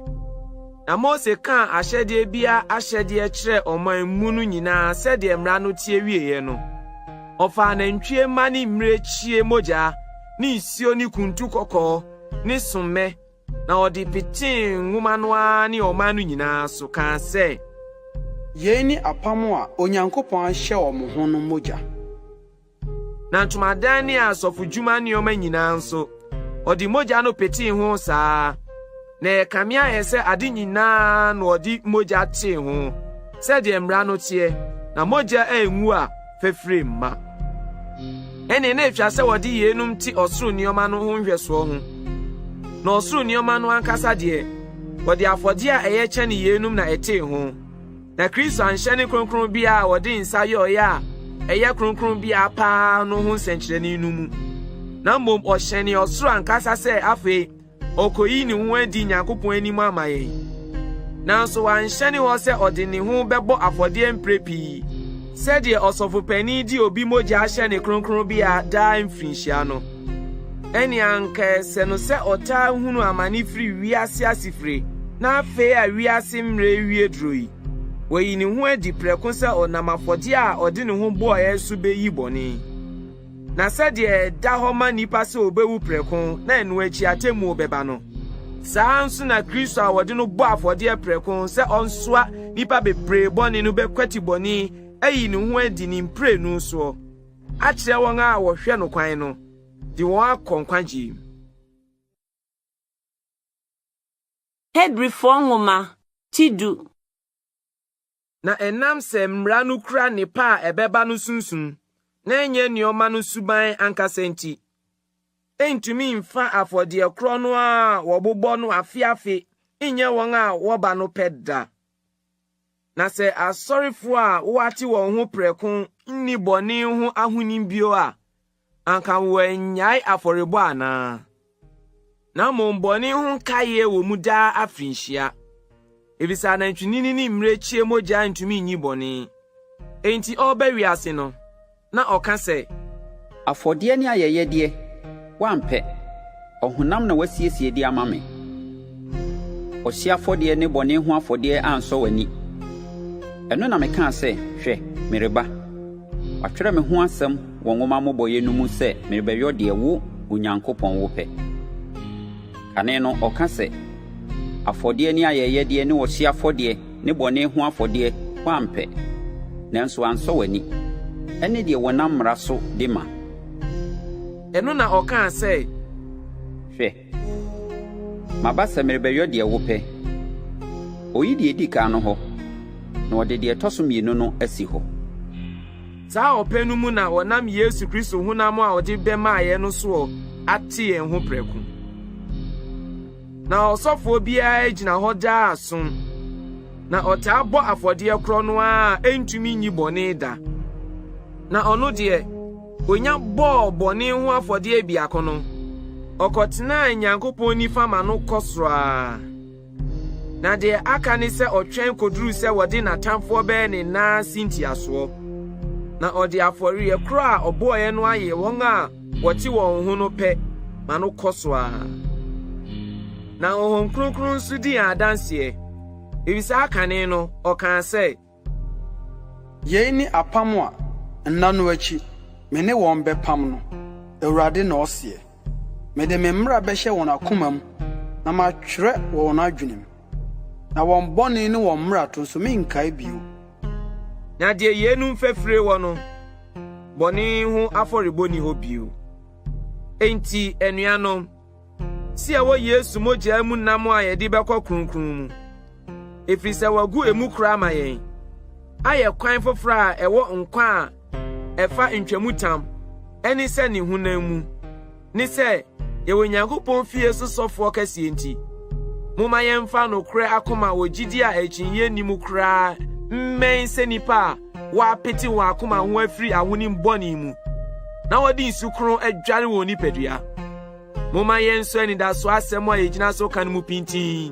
Na Mose kaa ahyɛdeɛ biara ahyɛdeɛ kyerɛɛ ɔman mu no nyinaa sɛdeɛ mmara no teɛ wieeɛ no, ɔfaa nantwie mma ne mmirekyie mogya ne nsuo ne kuntu kɔkɔɔ ne sommɛ na ɔde petee nwoma no ara ne ɔman no nyinaa so kaa sɛ, Yei ne apam a Onyankopɔn ahyɛ wɔ mo ho no mogya. Na ntomadan ne asɔfodwuma nneɛma nyinaa nso, ɔde mogya no petee ho saa ara. Na ɛkame ayɛ sɛ ade nyinaa na ɔde mogya tee ho, sɛdeɛ mmara no teɛ, na mogya angu a, fafiri mma. Ɛnneɛ na etwa sɛ wɔde yeinom te ɔsoro nneɛma no ho nhwɛsoɔ ho. Na ɔsoro nneɛma no ankasa deɛ, wɔde afɔdeɛ a ɛyɛ kyɛne yeinom na ɛtee ho. Na Kristo anhyɛne kronkronbea a wɔde nsa yɔeɛ a ɛyɛ kronkronbea paa no ho nsɛnkyerɛnne no mu, na mmom ɔhyɛnee ɔsoro ankasa sɛ afei ɔrekoyi ne ho adi Nyankopɔn anim ama yɛn. Nanso wanhyɛne hɔ sɛ ɔde ne ho bɛbɔ afɔdeɛ mprɛ pii, sɛdeɛ ɔsɔfopanin de obi mogya hyɛne kronkronbea daa mfirinhyia no. Ɛnneɛ anka ɛsɛ no sɛ ɔtaa hunu amane firi wiase asefire na afei a wiase mmerɛ rewie duro yi, wayi ne ho adi prɛko sɛ ɔnam afɔdeɛ a ɔde ne ho bɔeɛ so bɛyi bɔne. Na sɛdeɛ ɛda hɔ ma nnipa sɛ wɔbɛwu prɛko na ɛno akyi atemmuo bɛba no, saa ara nso na Kristo a wɔde no bɔɔ afɔdeɛ prɛko sɛ ɔnsoa nnipa bebree bɔne no bɛkwati bɔne ayi ne ho adi ne mprenu soɔ akyerɛ wɔn a wɔhwɛ no kwan no, de wɔn akɔ nkwagyeɛ mu. Hebrifoɔ Nwoma, ti du. Na ɛnam sɛ Mmara no kura nnepa a ɛbɛba no sunsum, na ɛnyɛ nneɛma no suban ankasa nti, entumi mfa afɔdeɛ korɔ no ara a wɔbobɔ no afe afe nyɛ wɔn a wɔba no pɛ da. Na sɛ asɔrefo a wɔate wɔn ho prɛko nni bɔne ho ahonim bio a, anka wɔannyae afɔrebɔ anaa? Na mmom bɔne ho nkaeɛ wɔ mu daa afirinhyia, efisɛ anantwinini ne mmirekyie mogya ntumi nyi bɔne. Enti ɔreba wiase no, na ɔka sɛ. Afɔdeɛ ne ayɛyɛdeɛ, woampɛ, ɔhonam na woasiesie de ama me. Ɔhyeɛ afɔdeɛ ne bɔne ho afɔdeɛ ansɔ w'ani. Ɛno na mekaa sɛ, Hwɛ, mereba. Wɔatwerɛ me ho asɛm wɔ nwoma mmobɔeɛ no mu sɛ merebɛyɔ deɛ wo, Onyankopɔn, wopɛ. Kane no ɔka sɛ, Afɔdeɛ ne ayɛyɛdeɛ ne ɔhyeɛ afɔdeɛ ne bɔne ho afɔdeɛ, woampɛ, nanso ansɔ w'ani, ɛne deɛ wɔnam mmara so de ma. Ɛno na ɔkaa sɛ. Hwɛ, maba sɛ merebɛyɔ deɛ wopɛ. Ɔyi deɛ ɛdi kan no hɔ, na ɔde deɛ ɛtɔ so mmienu no asi hɔ. Saa ɔpɛ no mu na wɔnam Yesu Kristo honam a ɔde bɛmaeɛ no soɔ ate yɛn ho prɛko. Na ɔsɔfoɔ biara gyina hɔ daa som, na ɔtaa bɔ afɔdeɛ korɔ no ara a ɛntumi nyi bɔne da. Na ɔno deɛ, onya bɔɔ bɔne ho afɔdeɛ biako no, ɔkɔtenaa Nyankopɔn nifa ma no kɔ soro ara. Na deɛ aka ne sɛ ɔtwɛn kɔduru sɛ wɔde n'atamfoɔ bɛyɛ ne nan ase ntiasoɔ. Na ɔde afɔreɛ korɔ a ɔbɔeɛ no ayɛ wɔn a wɔte wɔn ho no pɛ ma no kɔ so ara. Na Honhom Kronkron nso di yɛn adanseɛ, efisɛ akane no, ɔkaa sɛ. Yei ne apam a nna no akyi me ne wɔn bɛpam no, Awurade na ɔseɛ. Mede me mmara bɛhyɛ wɔn akoma mu na matwerɛ wɔ wɔn adwenem, na wɔn bɔne ne wɔn mmarato nso merenkae bio. Na deɛ yeinom fafire wɔ no, bɔne ho afɔrebɔ nni hɔ bio. Enti, anuanom, sɛ yɛwɔ Yesu mogya mu nam a yɛde bɛkɔ kronkron mu, ɛfiri sɛ wɔagu emu kora ama yɛn, ayɛ kwan foforɔ a ɛwɔ nkwa a ɛfa ntwamutam, ɛne sɛ ne honam mu, ne sɛ yɛwɔ Nyankopɔn fie so sɔfoɔ kɛseɛ nti, momma yɛmfa nokorɛ akoma wɔ gyidie a akyinnyeɛ nni mu koraa mmɛn sɛ nnipa a wɔapete wɔn akoma ho afiri ahonim bɔne mu na wɔde nsu kronn adware wɔn nipadua. Momma yɛnsɔ anidasoɔ asɛm a yɛgyina so ka no mu pintinn,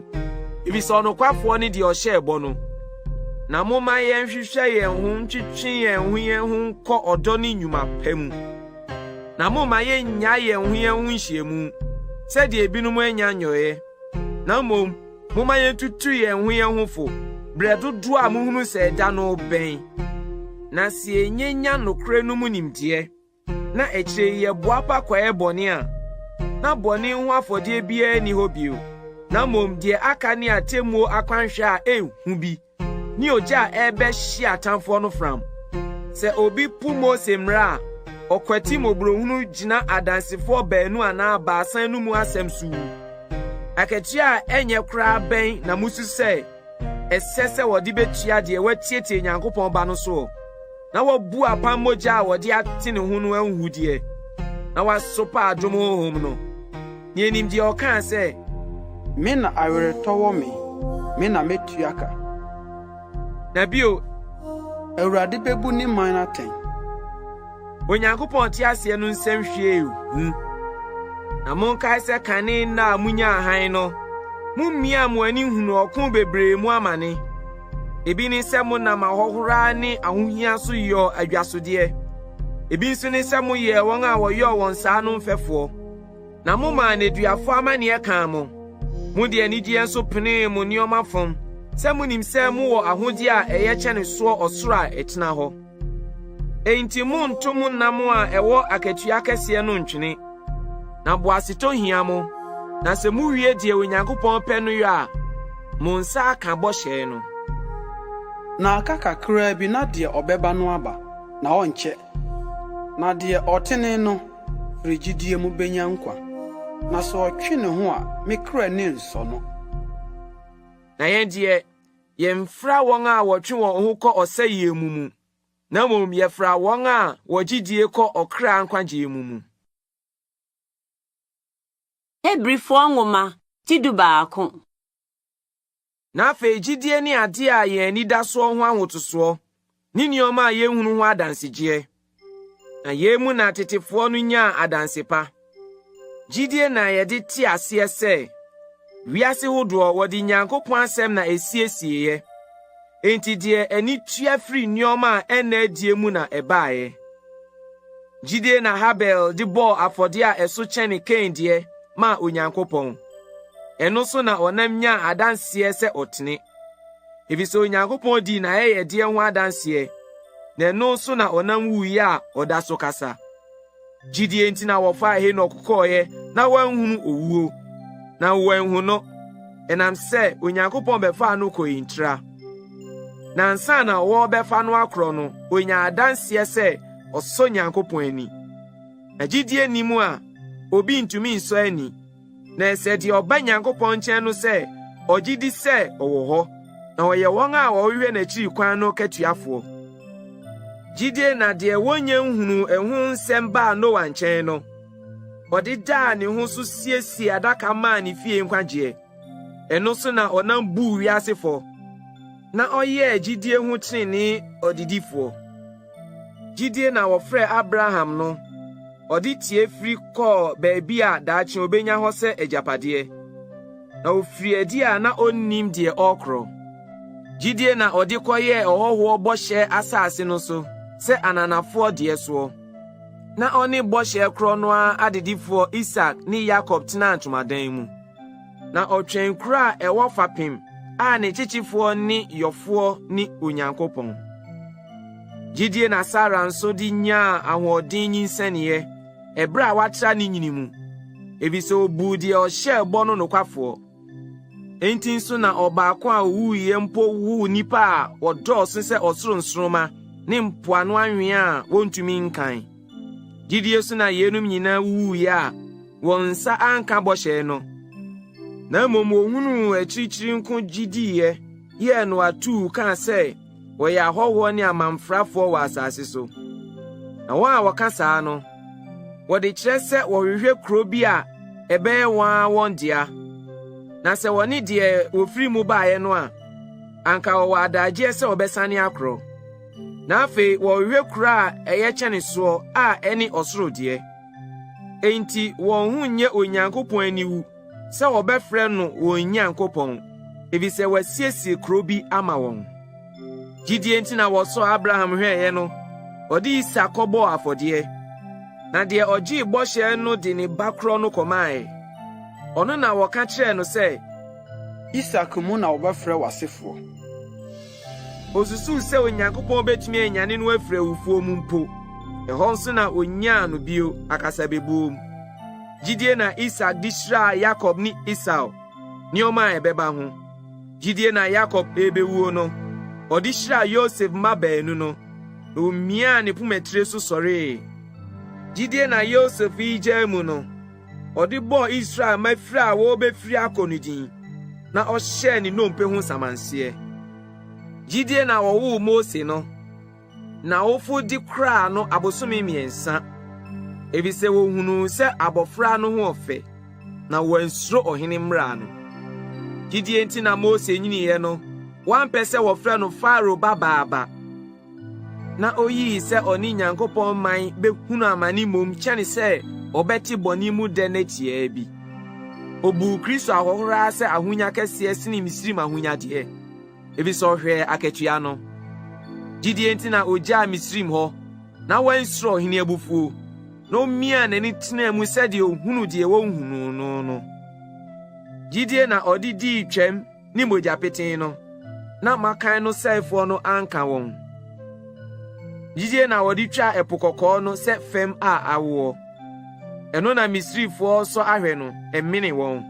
efisɛ ɔnokwafoɔ ne deɛ ɔhyɛɛ bɔ no. Na momma yɛnhwehwɛ yɛn ho ntwetwe yɛn ho yɛn ho nkɔ ɔdɔ ne nnwuma pa mu. Na momma yennyae yɛn ho yɛn ho nhyiamu, sɛdeɛ ebinom anya nyɔeɛ, na mmom momma yɛntutu yɛn ho yɛn ho fo berɛ dodoɔ a mohunu sɛ ɛda no rebɛn. Na sɛ yɛnya nokorɛ no mu nimdeɛ, na akyire yi yɛboapa kɔyɛ bɔne a, na bɔne ho afɔdeɛ biara nni hɔ bio, na mmom deɛ aka ne atemmuo akwanhwɛ a ɛyɛ bi ne ogya a ɛrebɛhye atamfoɔ no fram. Sɛ obi po Mose mmara a, ɔkwati mmɔborɔhunu gyina adansefoɔ baanu anaa baasa no mu asɛm so wu. Akatua a ɛnyɛ koraa bɛn na musu sɛ ɛsɛ sɛ wɔde betua deɛ watietie Nyankopɔn Ba no soɔ, na wabu apam mogya a wɔde ate ne ho no ahuhudeɛ, na wasopa adom honhom no? Na yenim deɛ ɔkaa sɛ, Me na aweretɔ wɔ me, me na metua ka. Na bio, Awurade bebu ne man atɛn. Onyankopɔn a ɔte aseɛ no nsɛm hwie hu. Na monkae sɛ kane nna a munyaa hann no, mumiaa mo ani hunuu ɔko bebree mu amane. Ebi ne sɛ monam ahohora ne ahohia so yɔɔ adwasodeɛ. Ebi nso ne sɛ moyɛɛ wɔn a wɔyɔɔ wɔn saa no mfɛfoɔ. Na momaa nneduafo amanneɛ kaa mo. Mode anigyeɛ nso penee mo nneɛma fam, sɛ munim sɛ mowɔ ahodeɛ a ɛyɛ kyɛne soɔ ɔsoro a ɛtena hɔ. Enti monnto mo nam a ɛwɔ akatua kɛseɛ no ntwene. Na boasetɔ hia mo, na sɛ muwie deɛ Onyankopɔn pɛ no yɔ a, mo nsa aka bɔhyɛ no. Na aka kakraa bi na deɛ ɔbɛba no aba, na ɔrenkyɛ. Na deɛ ɔtene no firi gyidie mu benya nkwa, na sɛ ɔtwe ne ho a, me kra ani nsɔ no. Na yɛn deɛ, yɛmfra wɔn a wɔtwe wɔn ho kɔ ɔsɛeɛ mu mu, na mmom yɛfra wɔn a wɔgye die kɔ ɔkra nkwagyeɛ mu mu. Hebrifoɔ Nwoma ti dubaako. Na afei gyidie ne adeɛ a yɛn ani da soɔ ho ahotosoɔ ne nneɛma a yɛnhunu ho adansegyeɛ. Na yei mu na tetefoɔ no nyaa adanse pa. Gyidie na yɛde te aseɛ sɛ, wiase hodoɔ wɔde Nyankopɔn asɛm na esiesieeɛ. Enti deɛ ani tua firi nneɛma a ɛnna adie mu na ɛbaeɛ. Gyidie na Habel de bɔɔ afɔdeɛ a ɛso kyɛne Kain deɛ maa Onyankopɔn. Ɛno so na ɔnam nyaa adanseɛ sɛ ɔtene, efisɛ Onyankopɔn dii n'ayɛyɛdeɛ ho adanseɛ, na ɛno so na ɔnam wuiɛ a ɔda so kasa. Gyidie nti na wɔfaa Henok kɔeɛ na wanhunu owuo, na wɔanhu no, ɛnam sɛ Onyankopɔn bɛfaa no kɔe ntira. Na ansa na wɔrebɛfa no akorɔ no, onyaa adanseɛ sɛ ɔsɔ Nyankopɔn ani. Na gyidie nni mu a, obi ntumi nsɔ ani. Na ɛsɛ deɛ ɔba Nyankopɔn nkyɛn no sɛ ɔgye di sɛ ɔwɔ hɔ, na ɔyɛ wɔn a wɔhwehwɛ n'akyiri kwan no katuafoɔ. Gyidie na deɛ wonnya nhunuu ɛho nsɛm baa Noa nkyɛn no, ɔde daa ne ho so siesiee adaka maa ne fie nkwagyeɛ. Ɛno so na ɔnam buu wiase fɔ, na ɔyɛɛ gyidie ho tenenee ɔdedifoɔ. Gyidie na wɔfrɛɛ Abraham no, ɔde tie firi kɔɔ baabi a daakye obenya hɔ sɛ agyapadeɛ. Na ofiri adi a na onnim deɛ ɔrekorɔ. Gyidie na ɔde kɔyɛɛ ɔhɔhoɔ bɔhyɛ asase no so sɛ ananafoɔ deɛ soɔ. Na ɔne bɔhyɛ korɔ no ara adedifoɔ Isak ne Yakob tenaa ntomadan mu. Na ɔtwɛn kuro a ɛwɔ fapem a ne kyekyefoɔ ne yɔfoɔ ne Onyankopɔn. Gyidie na Sara nso de nyaa ahoɔden nyinsɛneeɛ ɛberɛ a watra ne nyini mu, efisɛ obuu deɛ ɔhyɛɛ bɔ no nokwafoɔ. Enti nso na ɔbaako a owuiɛ mpo woo nnipa a wɔdɔɔso sɛ ɔsoro nsoromma ne mpoano anwea a wontumi nkan. Gyidie so na yeinom nyinaa wuwuiɛ a wɔn nsa anka bɔhyɛ no, na mmom wohunuu akyirikyiri nko gye diiɛ yɛɛ no atuu kaa sɛ wɔyɛ ahɔhoɔ ne amamfrafoɔ wɔ asase so. Na wɔn a wɔka saa no, wɔde kyerɛ sɛ wɔhwehwɛ kuro bi a ɛbɛyɛ wɔn ara wɔn dea. Na sɛ wɔne deɛ wɔfiri mu baeɛ no a, anka wɔwɔ adagyeɛ sɛ wɔbɛsane akorɔ. Na afei wɔhwehwɛ kuro a ɛyɛ kyɛne soɔ a ɛne ɔsoro deɛ. Enti wɔn ho nyɛ Onyankopɔn aniwu sɛ wɔbɛfrɛ no wɔn Nyankopɔn, efisɛ wasiesie kuro bi ama wɔn. Gyidie nti na wɔsɔɔ Abraham hwɛeɛ no, ɔde Isak kɔbɔɔ afɔdeɛ. Na deɛ ɔgyee bɔhyɛ no de ne ba korɔ no kɔmaae. Ɔno na wɔka kyerɛɛ no sɛ, Isak mu na wɔbɛfrɛ w'asefoɔ. Osusuw sɛ Onyankopɔn betumi anyane no afiri awufoɔ mu mpo. Ɛhɔ nso na onyaa no bio akasabebuo mu. Gyidie na Isak de hyiraa Yakob ne Esau nneɛma a ɛbɛba ho. Gyidie na Yakob rebɛwuo no, ɔde hyiraa Yosef mma baanu no, na omiaa ne pomatire so sɔree. Gyidie na Yosef regyaa mu no, ɔde bɔɔ Israel mma firi a wɔrebɛfiri akɔ no din, na ɔhyɛɛ ne nnompe ho nsamanseɛ. Gyidie na wɔwoo Mose no, n'awofo de koraa no abosome mmiɛnsa, efisɛ wɔhunuu sɛ abɔfra no ho ɔfɛ, na wɔansuro ɔhene mmara no. Gyidie nti na Mose nyiniiɛ no, wampɛ sɛ wɔfrɛ no Farao babaa ba. Na oyii sɛ ɔne Nyankopɔn man behunu amane mmom kyɛne sɛ ɔbɛte bɔne mu dɛ nna tiaa bi. Obuu Kristo ahohoraa sɛ ahonya kɛseɛ sene Misraim ahonyadeɛ, efisɛ ɔhwɛɛ akatua no. Gyidie nti na ogyaa Misraim hɔ, na wansuro ɔhene abufuo, na omiaa n'ani tenaa mu sɛdeɛ ohunu deɛ wɔnhunuu no no. Gyidie na ɔde dii Twam ne mogya petee no, na mmakan no sɛefoɔ no anka wɔn. Gyidie na wɔde twaa Ɛpo Kɔkɔɔ no sɛ fam a awoɔ. Ɛno na Misrifoɔ resɔ ahwɛ no, ɛmene wɔn.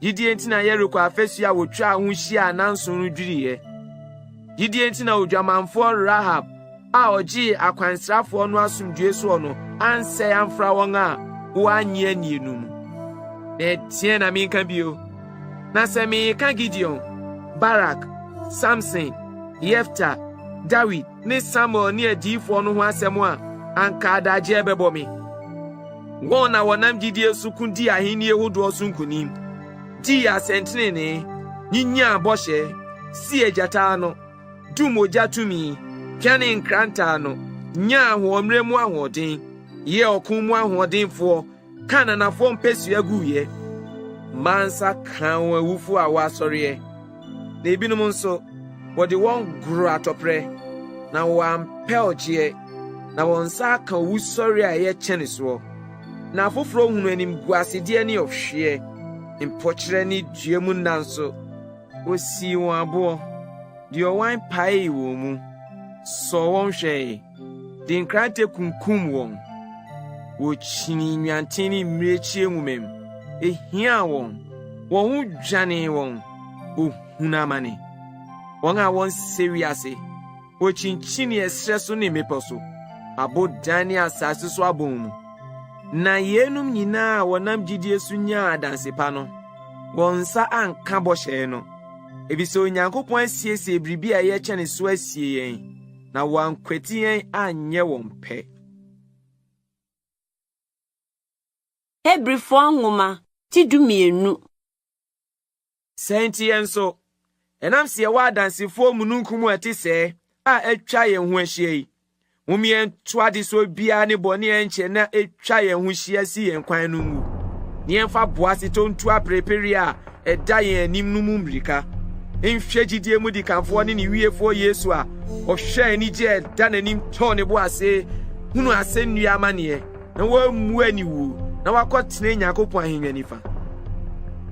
Gyidie nti na Yeriko afasuo a wɔtwaa ho hyiaa nnanson no dwiriiɛ. Gyidie nti na odwamanfoɔ Rahab a ɔgyee akwansrafoɔ no asomdwoeɛ soɔ no ansɛe amfra wɔn a wɔannye annie no mu. Na ɛdeɛn na menka bio? Na sɛ mereka Gideon, Barak, Samson, Yefta, Dawid ne Samuel ne adiyifoɔ no ho asɛm a, anka adagyeɛ bɛbɔ me. Wɔn na wɔnam gyidie so ko dii ahennie hodoɔ so nkonim, dii asɛntenenee, nyinyaa bɔhyɛ, sii agyata ano, dum ogya tumi, twanee nkrantɛ ano, nyaa ahoɔmmerɛ mu ahoɔden, yɛɛ ɔko mu ahoɔdenfoɔ, kaa ananafoɔ mpasua guiɛ. Mmaa nsa kaa wɔn awufoɔ a wɔasɔreɛ, na ebinom nso, wɔde wɔn goroo atɔprɛ, na wɔampɛ ɔgyeɛ, na wɔn nsa aka owusɔreɛ a ɛyɛ kyɛne soɔ. Na afoforɔ hunu animguasedeɛ ne ɔhweɛ, mpokyerɛ ne dua mu nna nso. Wosii wɔn aboɔ, de ɔwan paee wɔn mu, sɔɔ wɔn hwɛe, de nkrante kunkum wɔn. Wokyinii nnwanten ne mmirekyie nwoma mu, ehiaa wɔn, wɔn ho dwanee wɔn, wohunuu amane. Wɔn a wɔnsɛ wiase, Wɔkyinkyinii ɛserɛ so ne mmepɔ so, abodan ne asase so abɔn mu. Na yeinom nyinaa a wɔnam gyidie so nyaa adanse pa no, wɔn nsa anka bɔhyɛ no, efisɛ Onyankopɔn asiesie biribi a ɛyɛ kyɛne so asie yɛn, na wɔankwati yɛn anyɛ wɔn pɛ. Hebrifoɔ Nwoma ti 12. Saa nti yɛn nso, ɛnam sɛ yɛwɔ adansefoɔ mununkum a ɛte sɛɛ a atwa yɛn ho ahyia yi, mom yɛnto adesoɔ biara ne bɔne a ɛnkyɛ na ɛtwa yɛn ho hyia si yɛn kwan no ngu, na yɛmfa boasetɔ ntu aperepereɛ a ɛda yɛn anim no mu mmirika, nhwɛ gyidie mu dikanfoɔ ne ne wiefoɔ Yesu a ɔhwɛɛ anigyeɛ a ɛda n'anim tɔɔ ne bo ase hunu asɛnnua amaneɛ na wammu aniwuo na wakɔtena Nyankopɔn ahennwa nifa.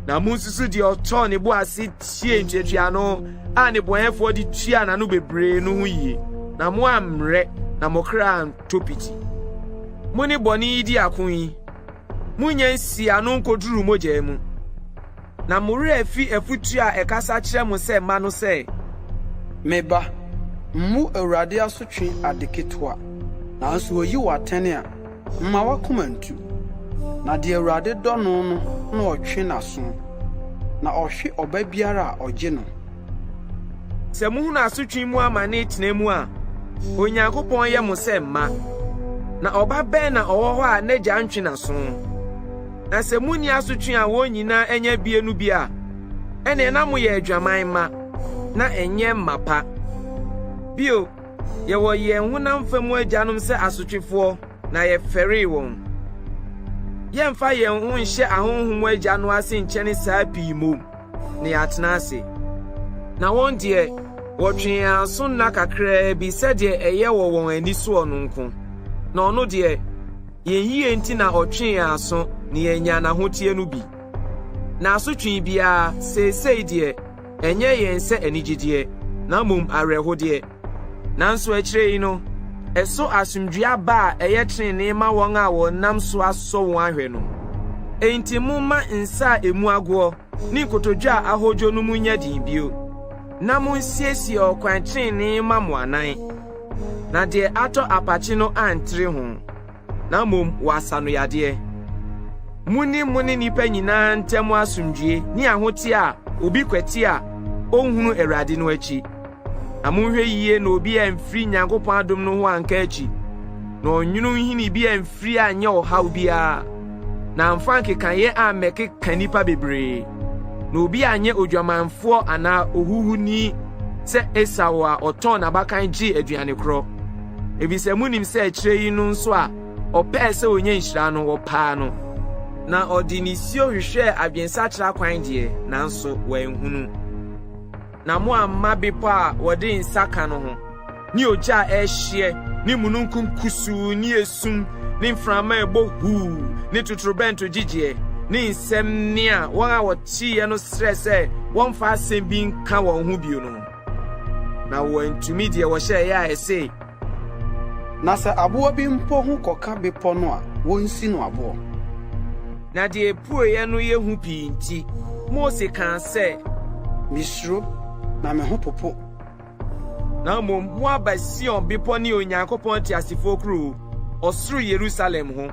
Na monsusu deɛ ɔtɔɔ ne bo ase tiee ntuatuano a nnebɔneyɛfoɔ de tuaa n'ano bebree no ho yie, na moammrɛ na mo kra antɔ piti. Mo ne bɔne yi di ako yi, monnya nsii ano nkoduruu mogya mu. Na mo werɛ afi afotu a ɛkasa kyerɛ mo sɛ mma no sɛ. Me ba, mmu Awurade asotwe ade ketewa, nanso oyi wo atɛn a, mma w'akoma ntu. Na deɛ Awurade dɔ no no na ɔtwe n'aso, na ɔhwe ɔba biara a ɔgye no. Sɛ muhunu asotwe mu amane tena mu a, Onyankopɔn yɛ mo sɛ mma. Na ɔba bɛn na ɔwɔ hɔ a n'agya ntwe n'aso? Na sɛ munni asotwe a wɔn nyinaa anya bie no bi a, ɛnneɛ na moyɛ adwaman mma, na ɛnyɛ mma pa. Bio, yɛwɔ yɛn honam fam agyanom sɛ asotwefoɔ, na yɛfɛree wɔn. Yɛmfa yɛn ho nhyɛ ahonhom agya no ase nkyɛne saa pii mmom, na yɛatena ase. Na wɔn deɛ, Wɔtwee yɛn aso nna kakraa bi sɛdeɛ ɛyɛ wɔ wɔn ani soɔ no nko, na ɔno deɛ, yɛn yie nti na ɔtwee yɛn aso na yɛanya n'ahoteɛ no bi. Na asotwe biara, seesei deɛ, ɛnyɛ yɛn sɛ anigyedeɛ, na mmom awerɛhodeɛ. Nanso akyire yi no, ɛso asomdwoe aba a ɛyɛ trenee ma wɔn a wɔnam so asɔ wɔn ahwɛ no. Enti momma nsa a emu agoɔ ne nkotodwe a ahodwo no mu nyɛ den bio, na monsiesie ɔkwan trenee mma mo anan, na deɛ atɔ apakye no antere ho, na mmom wɔasa no yadeɛ. Munni mo ne nnipa nyinaa ntam asomdwoe ne ahoteɛ a obi kwati a onhunu Awurade no akyi. Na monhwɛ yiye na obi amfiri Nyankopɔn adom no ho anka akyi, na ɔnwono nhini bi amfiri anyɛ ɔhaw biara, na amfa nkekaeɛ ammɛkeka nnipa bebree, na obi anyɛ odwamanfoɔ anaa ohuhuni sɛ Esau a ɔtɔn n'abakan gyee aduane korɔ. Efisɛ munim sɛ akyire yi no nso a ɔpɛɛ sɛ onya nhyira no, wɔpaa no. Na ɔde nisuo hwehwɛɛ adwensakyera kwan deɛ, nanso wanhunu. Na moamma bepɔ a wɔde nsa ka no ho, ne ogya a ɛrehyeɛ, ne mununkum kusuu ne esum, ne mframa a ɛbɔ huu, ne totorobɛnto gyegyeɛ, ne nsɛm nne a wɔn a wɔteeɛ no srɛ sɛ wɔmfa asɛm bi nka wɔn ho bio no ho. Na wɔantumi deɛ wɔhyɛeɛ a ɛse, Na sɛ aboa bi mpo ho kɔka bepɔ no a, wonsi no aboɔ. Na deɛ epueeɛ no yɛ hu pii nti, Mose kaa sɛ, Misuro, na me ho popo. Na mmom moaba Sion bepɔ ne Onyankopɔn teasefoɔ kuro, ɔsoro Yerusalem ho,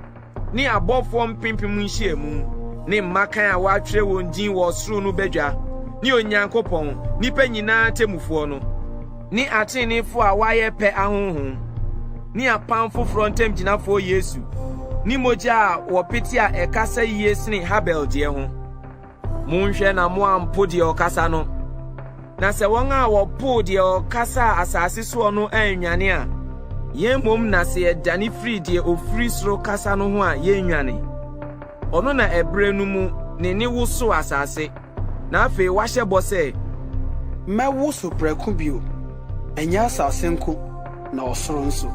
ne abɔfoɔ mpempem nhyiamu, ne mmakan a wɔatwerɛ wɔn din wɔ ɔsoro no badwa, ne Onyankopɔn, nnipa nyinaa temmufoɔ no, ne ateneneefoɔ a wɔayɛ pɛ ahonhom, ne apam foforɔ ntamgyinafoɔ Yesu, ne mogya a wɔpete a ɛkasa yie sene Habel deɛ ho. Monhwɛ na moampo deɛ ɔkasa no. Na sɛ wɔn a wɔpoo deɛ ɔkasaa asase soɔ no annwane a, yɛn mmom na sɛ yɛdane firi deɛ ɔfiri soro kasa no ho a yɛnnwane. Ɔno na ɛberɛ no mu ne nne wosoo asase, na afei wahyɛ bɔ sɛ. Mɛwoso prɛko bio, ɛnyɛ asase nko, na ɔsoro nso.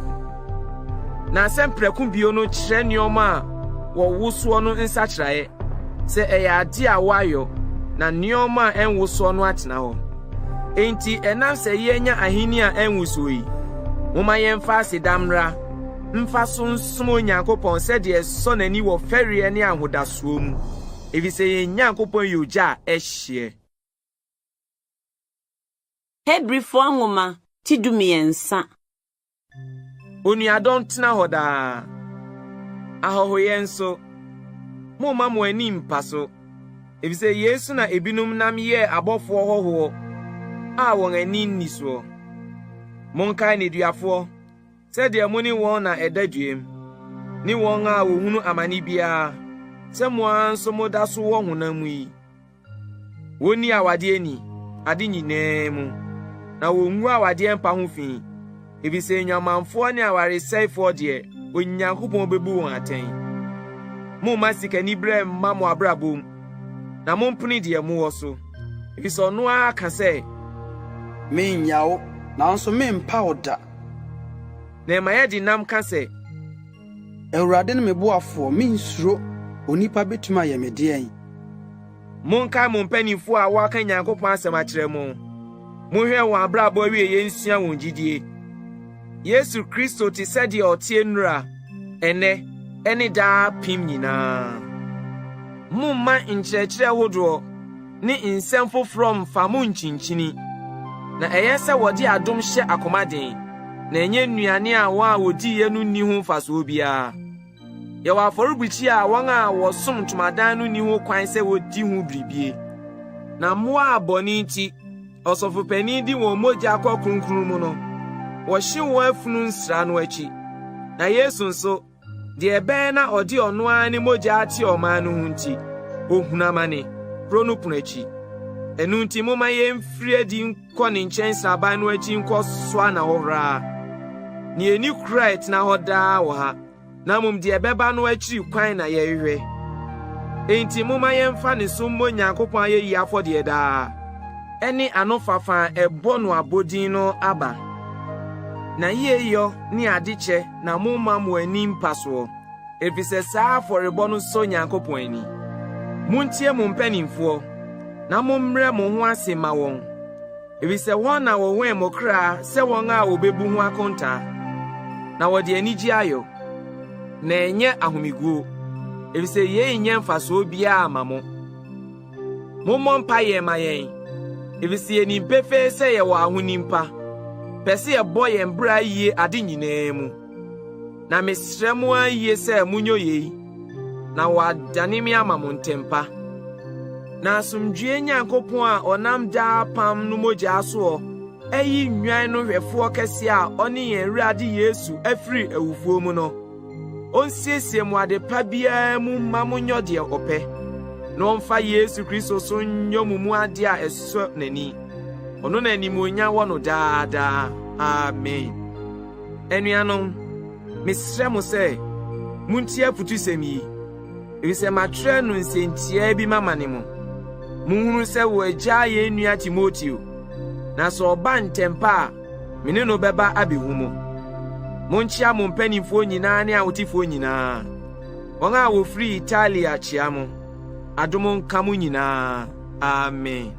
Na asɛm prɛko bio no kyerɛ nneɛma a wɔwosoɔ no nsakyeraeɛ, sɛ ɛyɛ ade a wɔayɔ, na nneɛma a ɛnwosoɔ no atena hɔ. Enti ɛnam sɛ yɛanya ahenni a ɛnwosoɔ yi, momma yɛmfa aseda mmra mfa so nsom Onyankopɔn sɛdeɛ ɛsɔ n'ani wɔ fɛreɛ ne ahodasoɔ mu, efisɛ yɛn Nyankopɔn yɛ ogya a ɛhyeɛ. Hebrifoɔ Nwoma ti 13. Onuadɔ ntena hɔ daa. Ahɔhoyɛ nso, mommma mo ani mmpa so, efisɛ yei so na ebinom nam yɛɛ abɔfoɔ hɔhoɔ a wɔn ani nni soɔ. Monkae nneduafoɔ, sɛdeɛ mo ne wɔn na ɛda duam, ne wɔn a wɔhunu amane biara, sɛ mo ara nso moda so wɔ honam mu yi. Wonni awadeɛ ni, ade nyinaa mu, na wonngu awadeɛ mpa ho fi, efisɛ nnwamanfoɔ ne awaresɛefoɔ deɛ, Onyankopɔn bebu wɔn atɛn. Mommma sikaniberɛ mma mo abrabɔ mu, na mompene deɛ mowɔ so, efisɛ ɔno ara ka sɛ. Merennya wo, nanso merempa wo da. Na ɛma yɛde nnam ka sɛ. Awurade ne me boafoɔ, merensuro, onipa bɛtumi ayɛ me deɛn? Monkae mo mpanimfoɔ a wɔaka Nyankopɔn asɛm akyerɛ mo. Monhwɛ wɔn abrabɔ awieeɛ nsua wɔn gyidie. Yesu Kristo te sɛ deɛ ɔteɛ nnora, ɛnnɛ, ne daapem nyinaa. Momma nkyerɛkyerɛ hodoɔ ne nsɛm foforɔ mmfa mo nkyinkyini, na ɛyɛ sɛ wɔde adom hyɛ akoma den, na ɛnyɛ nnuane a wɔn a wɔdiiɛ no nni ho mfasoɔ biara. Yɛwɔ afɔrebukyia a wɔn a wɔsom ntomadan no nni ho kwan sɛ wodi ho biribie. Na mmoa a bɔne nti ɔsɔfopanin de wɔn mogya kɔ kronkron mu no, wɔhyew wɔn afunu nsra no akyi. Na Yesu nso, deɛ ɛbɛyɛ na ɔde ɔno ara ne mogya ate ɔman no ho nti, ohunu amane, kuro no pono akyi. Ɛno nti momma yɛmfiri adi nkɔ ne nkyɛn nsraban no akyi nkɔsoa n'ahohora. Nea enni koro a ɛtena hɔ daa wɔ ha, na mmom deɛ ɛbɛba no akyiri kwan na yɛhwehwɛ. Enti momma yɛmfa ne so mmɔ Nyankopɔn ayeyi afɔdeɛ daa. ne anofafa a ɛbɔ no abodin no aba. Na yieyɔ ne adekyɛ na momma mo ani mpa soɔ, efisɛ saa afɔrebɔ no sɔ Nyankopɔn ani. Montie mo mpanimfoɔ, na mommrɛ mo ho ase mma wɔn, efisɛ wɔn na wɔwɛn mo kra sɛ wɔn a wɔbebu ho akontaa, na wɔde anigye ayɔ, na ɛnyɛ ahomeguo, efisɛ yei nyɛ mfasoɔ biara mma mo. Mommɔ mpaeɛ mma yɛn, efisɛ yɛnim pefee sɛ yɛwɔ ahonim pa, pɛ sɛ yɛbɔ yɛn bra yie ade nyinaa mu. Na mesrɛ mo ara yie sɛ monyɛ yei, na wɔadane me ama mo ntɛm pa. Na asomdwoeɛ Nyankopɔn a ɔnam daa apam no mogya soɔ ayi nnwan no hwɛfoɔ kɛseɛ a ɔne yɛn Awurade Yesu afiri awufoɔ mu no, Onsiesie mo ade pa biara mu mma monyɔ deɛ ɔpɛ, na ɔmfa Yesu Kristo so nyɔ mo mu adeɛ a ɛsɔ n'ani. Ɔno na animuonyam wɔ no daa daa. Amen. Anuanom, mesrɛ mo sɛ, muntie afotusɛm yi, efisɛ matwerɛ no nsɛntiaa bi mamane mo. Monhunu sɛ wɔagyaa yɛn nua Timoteo, na sɛ ɔba ntɛm pa a, me ne no bɛba abehu mo. Monkyea mo mpanimfoɔ nyinaa ne ahotefoɔ nyinaa. Wɔn a wɔfiri Italia kyea mo. Adom nka mo nyinaa. Amen.